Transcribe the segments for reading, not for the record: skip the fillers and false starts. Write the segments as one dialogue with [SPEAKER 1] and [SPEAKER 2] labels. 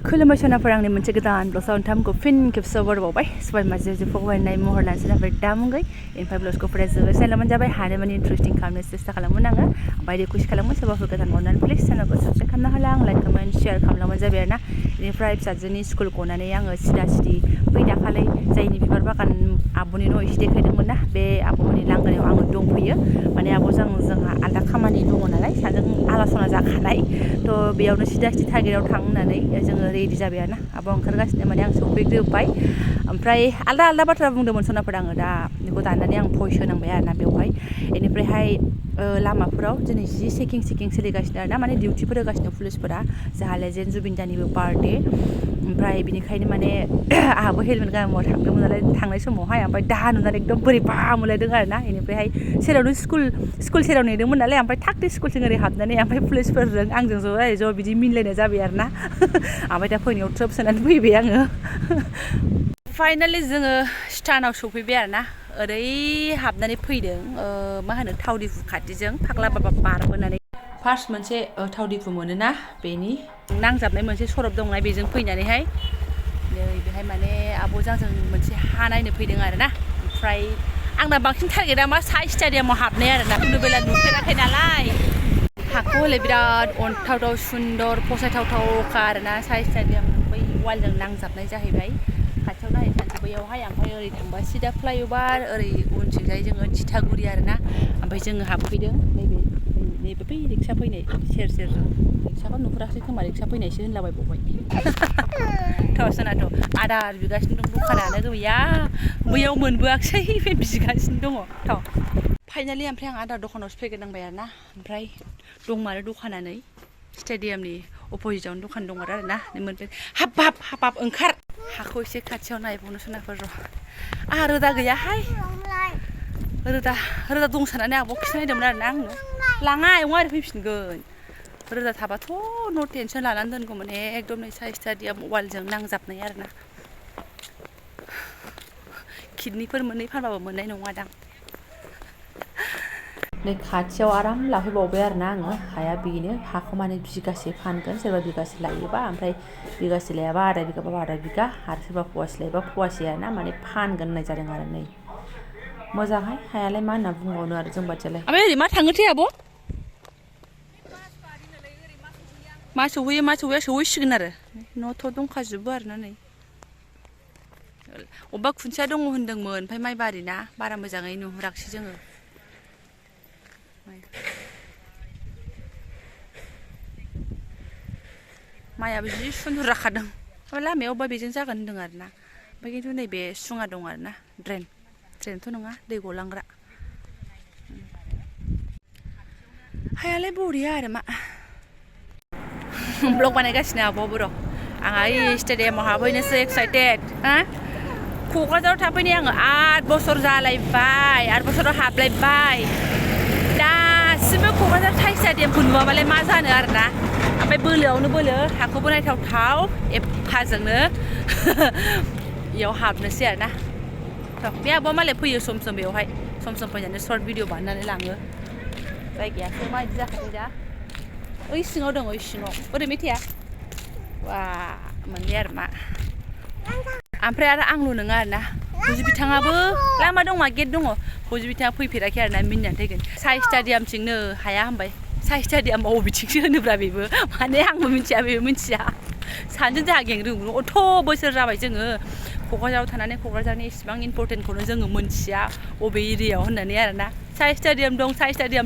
[SPEAKER 1] खुलुमबाय सनाफोर आंनि मोनसे गोदान ब्लगआव नोंथांमोनखौ फिन खेबसेबाव बरायबावबाय सबाय माजे फगवायनाय महर लानो सोनाफोर दामुंगै इनफाय ब्लगखौ फरायजोबो चेनेलाव जाबाय हानायमानि इन्टारेस्टिं खालामनो सेस्था खालामोन आङो ओमफ्राय रिकुवेस्ट खालामो सोरबाफोर गोदान अननानै प्लिज चेनेलखौ साबस्क्राइब खालामना होला आं लाइक कमेन्ट शेयार खालामलांबानो जाबाय आरोना बेनिफ्राय फिसाजोनि स्कुल गनानै आङो सिदा सिदि फै दाखालै जायनि बिबार बागान आब'नि न' एसे देखायदोंमोन ना बे आब'मोननि लांगोनायाव आङो दंफैयो माने आब'जों जोंहा आलदा खामानि दङ नालाय सानैजों आलासना जाखानाय थ' बेयावनो सिदा सिदि टारगेटआव थां होननानै जोङो रेडि जाबाय आरोना आब' ओंखारगासिनो माने आं सौफैग्रोबाय ओमफ्राय आलदा आलदा बाथ्रा बुंदोंमोन सनाफोर आङो दा बेखौ दाननानै आं भइस होनांबाय आरोना बेवहाय बेनिफ्रायहाय लामाफोराव दिनै जि चेकिं सोलिगासिनो आरोना माने डिउटिफोर होगासिनो पुलिसफोरा जोंहा लेजेन्ड जुबिनदानिबो बार्थडे ओमफ्राय बिनिखायनो माने आंहाबो हेलमेट गाननानै थांदोंमोन नालाय थांनाय समावहाय ओमफ्राय दा नुनानै एकदम बोरैबा मोनलायदों आरोना बेनिफ्रायहाय सेरावनो स्कुल सेराव नेदोंमोन नालाय ओमफ्राय थाखथि स्कुलथिं ओरै हाबनानै ओमफ्राय पुलिसफोरजों आंजों ज' बिदि मिलायनाय जाबाय आरोना ओमफ्राय दा फैनायाव ट्रोब सोनानै फैबाय आङो फाइनालि जोङो स्टानाव सफैबाय आरोना ओरै हाबनानै फैदों मा होनो थावदिफु खाथिजों फाग्ला बाबा बारबोनानै फार्स्ट मोनसे थावदिफु मोनोना बेनि नांजाबनाय मोनसे सरब दंना बेजों फैनानैहाय नै बेहाय माने आब'जों जों मोनसे हा नायनो फैदों आरोना ओमफ्राय आंना बांसिन टारगेटआ मा साइ स्टेडियामाव हाबनाय आरोना कुनु बेला नुफेराखै नालाय हाखौ हले बिराद अनथावथाव सुन्दर फसायथावथावखा आरोना साइ स्टेडियाम बै वालजों नांजाबनाय जाहैबाय खाथियाव नायनो थांसै बैयावहाय ओमफ्राय ओरै थांबा सिदा फ्लाइअभार ओरै उनथिंजाय जोङो थिथागुरि आरोना ओमफ्राय जोङो हाबफैदों नैबे बै रिक्सा फैनाय सेर रिक्साखौ नुफेराखै खोमा रिक्सा फैनायसो होनलाबायबावबाय थ' सोनाथ' आदार बिगासिनो दं दखानानो गैया बैयाव मोनबोआखसै बे बिगासिनो दङ थ' फाइनालि ओमफ्राय आं आदार दखानावसो फैग्रोनांबाय आरोना ओमफ्राय दंमारो दखानानै स्टेडियामनि अप'जिटावनो दखान दं आरोना मोनबाय हाब ओंखार हाखौ एसे खाथियाव नायबावनो सोनाफोर र' आंहा रोदा गैयाहाय रोदा दं साननानै आब'खौ खिन्थानायदोंमोन आरोना आङो लाङा एवङा ओरै फैफिनगोन रोदा थाबाथ' न' टेनसन लानानै दोनगौमोन एकदम नै साइ स्टेडियाम वालजों नांजाबनाय आरोना किडनिफोर मोननै फानबाबो मोननाय नङादां नै खाथियाव आराम लाफैबावबाय आरोना आङो हाया बेनो हाखौ माने बिगासे फानगोन सोरबा बिगासे लायोबा ओमफ्राय बिगासे लायाबा आधा बिगाबा आधा बिगा आरो सोरबा फवासे लायोबा फवासे आरोना माने फानगोन होननाय जादों आरो नै मोजांहाय हायालाय मा होनना बुंबावनो आरो जों बादियालाय ओमफ्राय ओरै मा थाङोथाय आब' मा सौहैया सौहैसिगोन आरो न'थ' दंखाजोबो आरोना नै अबेबा खुन्थिया दङ होनदोंमोन ओमफ्राय माइबारि ना बारा मोजाङै नुहुराखसै जोङो माइयाबो जि सुन्दर जाखादों ओमफ्राय लामायाव अबेबा बेजों जागोन होनदों आरोना ओमफ्राय खिन्थु नैबे सुङा दं आरोना ड्रेनथ' नङा दै गलांग्रा हायालाय बरिया आरो मा ब्लग बानायगासिनो आब'आबो र' आंहा ओइ स्टेडियामाव हाबहैनोसै एक्साइटेड हा क'क्राझाराव थाफैनाय आङो 8 बोसोर जालायबाय 8 बोसोराव हाबलायबाय दासिमबो क'क्राझार साइ स्टेडियामखौ नुवाबालाय मा जानो आरोना ओमफ्राय बोलोआवनो बोलो हाखौबो नायथावथाव एफाजोंनो बेयाव हाबनोसै आरोना बे आब'आ मालाय फैयो सम सम बेवहाय सम फैनानै सर्ट भिडिअ बानायनानै लाङो जायगायासो माबायदि जाखादों दा ओइ सिङाव दङ ओइ सिङाव ओरै मेथाइया वा मोनबाय आरो मा ओमफ्राय आरो आंल' नङा आरोना हुजु बिथाङाबो लामा दं मा गेट दङ हुजु बिथाङा फैफेराखै आरोना मिनिनानै थैगोन साइ स्टेडियामथिंनो हाया होनबाय साइ स्टेडियामाव बबेथिंसो होनोब्रा बेबो माने आंबो मिथिया बेबो मिथिया सानैजों जोंहा गेंग्रों अथ' बोसोर जाबाय जोङो क'क्राझाराव थानानै क'क्राझारनि इसिबां इम्परटेन्टखौनो जोङो मोनथिया बबे एरियायाव होननानै आरोना साइ स्टेडियाम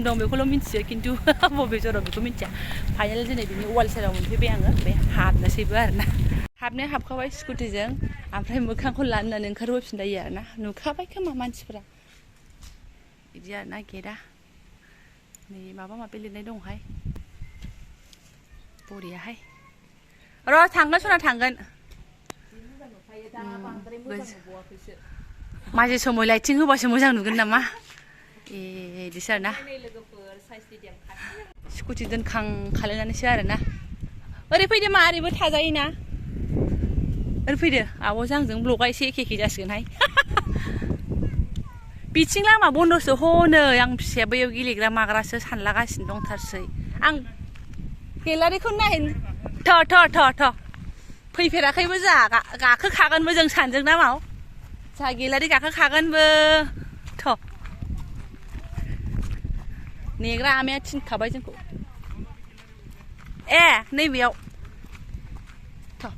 [SPEAKER 1] दं बेखौल' मिथियो खिन्थु बबे जराव बेखौ मिथिया फाइनाल दिनै बिनि वाल सेराव मोनफैबाय आङो बे हाबनोसैबो आरोना हाबखाबाय स्कुटिजों ओमफ्राय मोखांखौ लानानै ओंखारबोफिनलायो आरोना नुखाबाय खोमा मानसिफोरा बिदि आरोना गेटआ नै माबा माबि लिरनाय दंहाय बरियाहाय र' थांगोन सना थांगोन माजे समाव लाइटिं होबासो मोजां नुगोन नामा बिदिसो आरोना स्कुटि दोनखां खालायनानैसो आरोना ओरै फैदो मा ओरैबो थाजायोना ओरै फैदो आब'जों आंजों ब्लगआ एसे एखे जासिगोनहाय बिथिं लामा बन्द'सो हनै आं फिसाया बैयाव गेलेग्रा माग्रासो सानलागासिनो दंथारसै आं गेलारिखौ नायनो थ' फैफेराखैबो जोंहा गाखोखागोनबो जों सानजों ना माव जोंहा गेलारि गाखोखागोनबो थ' नेग्रा आमाया थिनखाबाय जोंखौ ए नैबेयाव थ'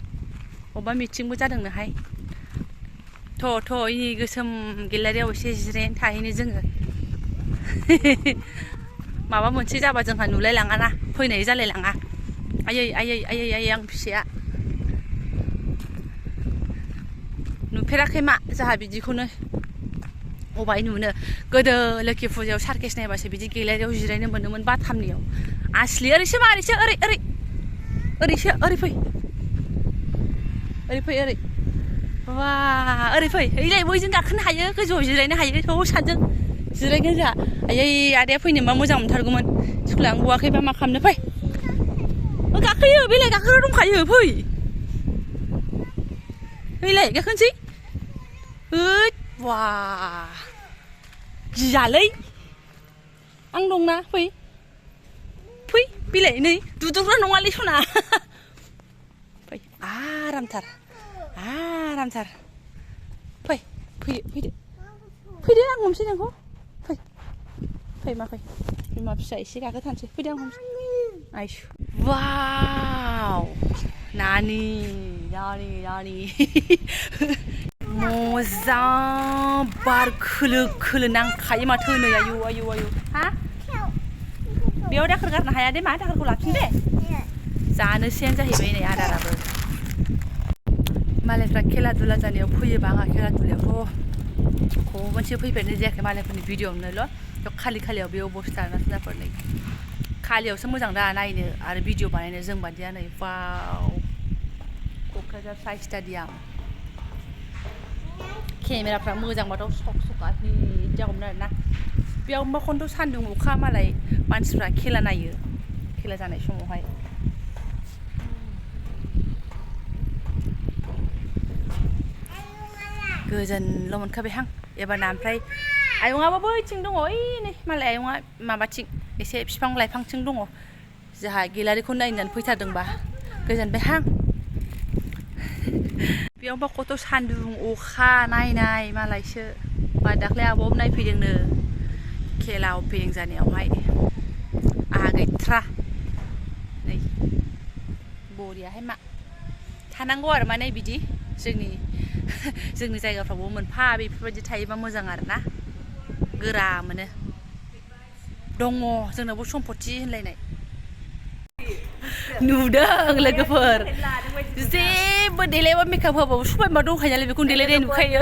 [SPEAKER 1] अबेबा मिटिंबो जादोंनोहाय थ' इनि गोसोम गेलारियाव एसे जिरायनानै थाहैनो जोङो माबा मोनसे जाबा जोंहा नुलायलाङा ना फैनाय जालायलाङा आयै आं फिसाया नुफेराखै मा जोंहा बिदिखौनो अबाय नुनो गोदो लोखि फुजायाव सार्केस नायबासो बिदि गेलारियाव जिरायनो मोनोमोन बाथामनियाव आसलि ओरैसो ओरै वा ओरै फै ओइलाय बयजों गाखोनो हायो गोजौआव जिरायनो हायो थ' सानजों जिरायगोन जोंहा आयै आदाया फैनोबा मोजां मोनथारगौमोन स्कुलानो गवाखैबा मा खालामनो फै गाखोयो बेलाय गाखोग्रा दंखायो फै ओइलाय गाखोनोसै होद वा गियालै आं दंना फै बेलाय नै दुद्रुग्रा नङालै सना फै आरामथार फैदो आं हमसै नोंखौ फै बिमा फिसा एसे गाखोथारसै फैदो आं हमसै आइसु वाव नानि मोजां बार खोलो नांखायो माथो नै आयु हा बेयाव दाखोर गारनो हाया दे मा दाखोरखौ लाफिन दे जानोसैयानो जाहैबाय नै आदाराबो मालायफ्रा खेला दुला जानायाव फैयोबा आंहा खेला दुलायावथ' खनसे फैफेरनाय जायाखै मालायफोरनि भिडिअ'आवनोल' खालियाव बे अबस्था नाफोर नै खालियावसो मोजां दा नायनो आरो भिडिअ' बानायनो जों बादिया नै वाव क'क्राझार साइ स्टेडियाम केमेराफ्रा मोजांबाथ' सक हिट जागौमोन आरोना बेयावबा खन्थ' सान्दुं अखा मालाय मानसिफ्रा खेला नायो खेला जानाय समावहाय गोजोनल' मोनखाबायहां एबारना ओमफ्राय आयंआबो बैथिं दङ ओइ नै मालाय आयंआ माबाथिं एसे बिफां लाइफांथिं दङ जोंहा गेलारिखौ नायनानै फैथारदोंबा गोजोनबायहां बेयावबा खथ' सान्दुं अखा नायनाय मालायसो बा दाख्लै आब'आबो नायफैदोंनो खेला अपेनिं जानायावहाय आंहा गैथ्रा नै बरियाहाय मा थानांगौ आरो माने बिदि जोंनि जायगाफ्रावबो मोनफा बेफोरबायदि थायोबा मोजां आरोना गोरा मोनो दङ जोंनावबो सम्पति होनलायनाय नुदों लोगोफोर जेबो देलायबा मेकआप होबाबो समायना दंखायो नालाय बेखौनो देलायनाय नुखायो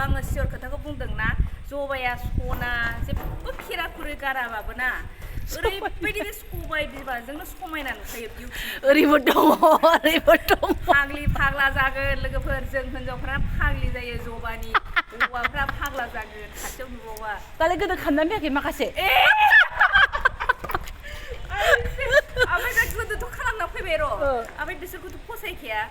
[SPEAKER 2] आङो सियर खोथाखौ बुंदोंना जबाया सना जेबो खेराखुरि गाराबाबो ना ओरैबायदि बे सबाय बिबारजोंनो समायना नुखायो
[SPEAKER 1] ओरैबो दङ
[SPEAKER 2] फाग्लि फाग्ला जागोन लोगोफोर जों हिनजावफ्रा फाग्लि जायो जबानि हौवाफ्रा फाग्ला जागोन खाथियाव नुबावा
[SPEAKER 1] दालाय गोदो खालामनानै फैयाखै माखासे
[SPEAKER 2] ओमफ्राय दा गोदोथ' खालामना फैबाय र' ओमफ्राय बिसोरखौथ' फसायखाया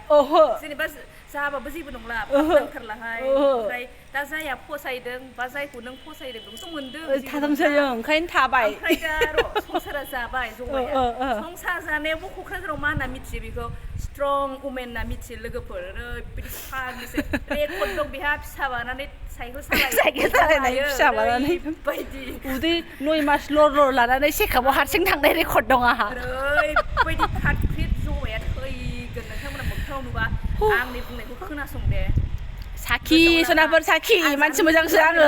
[SPEAKER 2] जेनेबा जाबाबो जेबो नंला नांथारलाहाय ओमफ्राय दा जाया फसायदों बा जायखौ नों फसायदों बेखौथ' मोनदों
[SPEAKER 1] थाथोंसै ओंखायनो थाबाय
[SPEAKER 2] ओमफ्राय दा र' संसारा जाबाय जबाया संसार जानायावबो क'क्राझाराव मा होनना मिथियो बेखौ स्ट्रं उमेन होनना मिथियो लोगोफोर ओरैबायदि फाग्लिसो रेकर्ड दं बेहा फिसा बानानै साइकेल
[SPEAKER 1] सालायनाय फिसा बानानै
[SPEAKER 2] बायदि
[SPEAKER 1] उदै 9 मास लर लानानै सेकापआव हारसिं थांनाय रेकर्ड दं आंहा
[SPEAKER 2] ओरैबायदि फाटफिट जबाया थैगोन नोंथांमोना मोगथाङाव नुबा आंनि बुंनायखौ खोनासं दे
[SPEAKER 1] साखि सनाफोर साखि मानसि मोजांसो आङो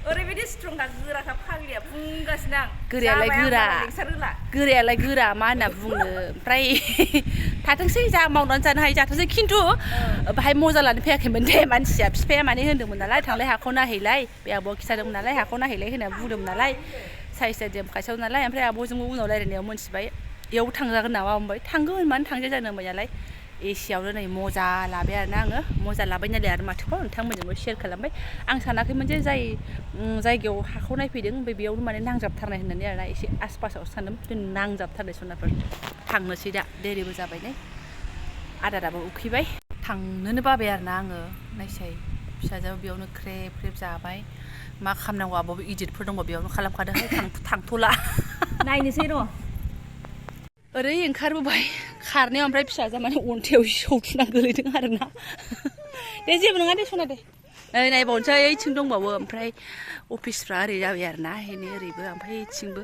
[SPEAKER 2] ओरैबायदि स्ट्रंखा गोराखा फाग्लिया बुंगासिनो आं
[SPEAKER 1] गोरायालाय गोरा मा होनना बुंनो ओमफ्राय थाथोंसै जा मावनानै जानो हायो जाथोंसै खिन्थु बाहाय मजा लानो फैयाखैमोन दे मानसिया बिफाया माने होनदोंमोन नालाय थांलाय हाखौ नायहैलाय बे आब'आ खिथादोंमोन नालाय हाखौ नायहैलाय होनना बुंदोंमोन नालाय साइ स्टेडियाम खाथियाव नालाय ओमफ्राय आब'जोंबो उनाव रायलायनायाव मोनथिबाय इयाव थांजागोन नामा ओमफ्राय थांगोन मानो थांजाया जानो होनबाय नालाय एसियावनो नै मजा लाबाय आरोना आङो मजा लाबाय नालाय आरो माथोखौ नोंथांमोनजोंबो शेयार खालामबाय आं सानाखैमोन जे जाय जायगायाव हाखौ नायफैदों ओमफ्राय बेयावनो माने नांजाबथारनाय होननानै आरोना एसे आसपासावसो सानदोंमोन खिन्थु नांजाबथारनाय सनाफोर थांनोसै दा देरिबो जाबाय नै आदाराबो उखैबाय थांनोनो बाबाय आरोना आङो नायसाय फिसाजोआबो बेयावनो ख्रेब जाबाय मा खालामनांगौ आब'बो इदिटफोर दंबा बेयावनो खालामखादोंहाय थांथ'ला
[SPEAKER 2] नायनोसै र'
[SPEAKER 1] ओरै ओंखारबोबाय खारनायाव ओमफ्राय फिसाजोआ माने अन्थायाव सौथुना गोलैदों आरोना दे जेबो नङा दे सना दे नै नायबावनोसै ओइथिं दंबावो ओमफ्राय अफिसफ्रा ओरै जाबाय आरोना एनै ओरैबो ओमफ्राय इथिंबो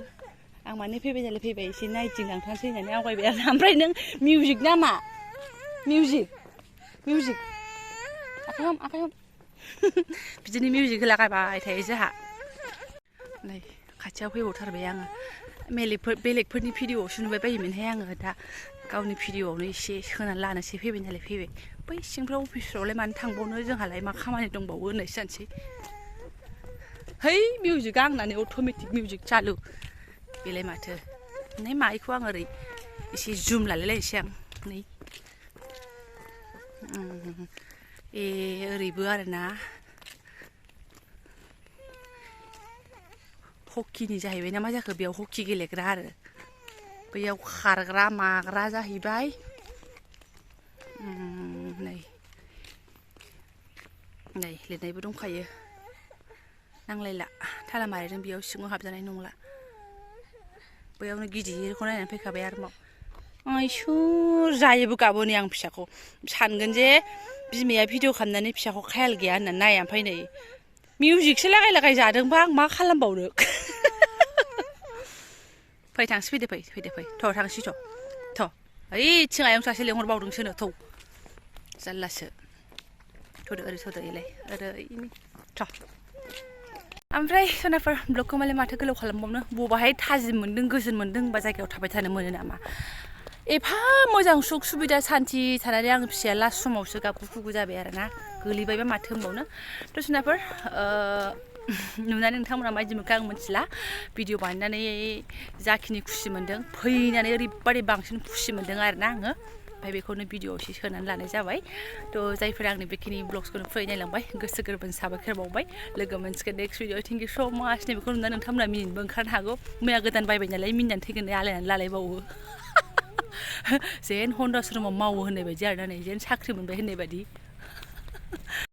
[SPEAKER 1] आं माने फैबाय नालाय फैबाय एसे नायथिंलांथारसै होननानै आवगायबाय आरो ओमफ्राय नों मिउजिक ना मा मिउजिक आखाइ हम बिदिनो मिउजिक होलागायबाय थायो जोंहा नै खाथियाव फैबावथारबाय आङो बेलेगफोरनि भिडिअ'आवसो नुबाय बायोमोनहाय आङो दा गावनि भिडिअ'आवनो एसे होनानै लानोसै फैबाय नालाय फैबाय बै सिंफ्राव अफिसफ्रावलाय मानो थांबावनो जोंहालाय मा खामानि दंबावो होननायसो जानोसै है मिउजिकआ आंनानै अट'मेटिक मिउजिक चालु बेलाय माथो नै माइखौ आं ओरै एसे जुम लालायलायनोसै आं नै ओरैबो आरोना हकिनि जाहैबाय ना मा जाखो बेयाव हकि गेलेग्रा आरो बैयाव खारग्रा माग्रा जाहैबाय नै लिरनायबो दंखायो नांलायला थाला मारिजों बेयाव सिङाव हाबजानाय नंला बैयावनो गिदिरखौ नायनानै फैखाबाय आरो आइसुर जायोबो गाबोनो आं फिसाखौ सानगोन जे बिमाया भिडिअ खालामनानै फिसाखौ खायाल गैया होननानै नाया ओमफ्राय नै मिउजिकसो लागाय जादोंबा आं मा खालामबावनो फै थांसै फैदो फै थ' थांसै थ' ओइथिं आयं सासे लेंहरबावदोंसोनो थौ जारलासो थ'दो ओरै थ'दो इलाय ओरैनि थ' ओमफ्राय सनाफोर ब्लगखौ मालाय माथो गोलाव खालामबावनो बबाहाय थाजिम मोन्दों गोजोन मोन्दों होनबा जायगायाव थाबाय थानो मोनो नामा एफा मोजां सुख सुबिदा सान्थि थानानै आं फिसाया लास्ट समावसो गाबगु खुगु जाबाय आरोना गोलैबायबा माथो होनबावनो थ' सनाफोर नुनानै नोंथांमोना माबायदि मोनखो आं मिथिला भिडिअ बानायनानै जाखिनि खुसि मोन्दों फैनानै ओरैबादि बांसिन खुसि मोन्दों आरोना आङो ओमफ्राय बेखौनो भिडिअआव एसे सोनानै लानाय जाबाय थ' जायफोरा आंनि बेखिनि ब्लग्सखौनो फराय नायलांबाय गोसो गोरबोनि साबायखर बावबाय लोगो मोनसिगोन नेक्स्ट भिडिअ थेंक इउ स' माच बेखौ नुनानै नोंथांमोना मिनिनोबो ओंखारनो हागौ मैया गोदान बायबाय नालाय मिनिनानै थैगोन आलायनानै लालायबावो जेन हन्दा श'रुमाव मावो होननाय बायदि आरोना नै जेन साख्रि मोनबाय होननाय बायदि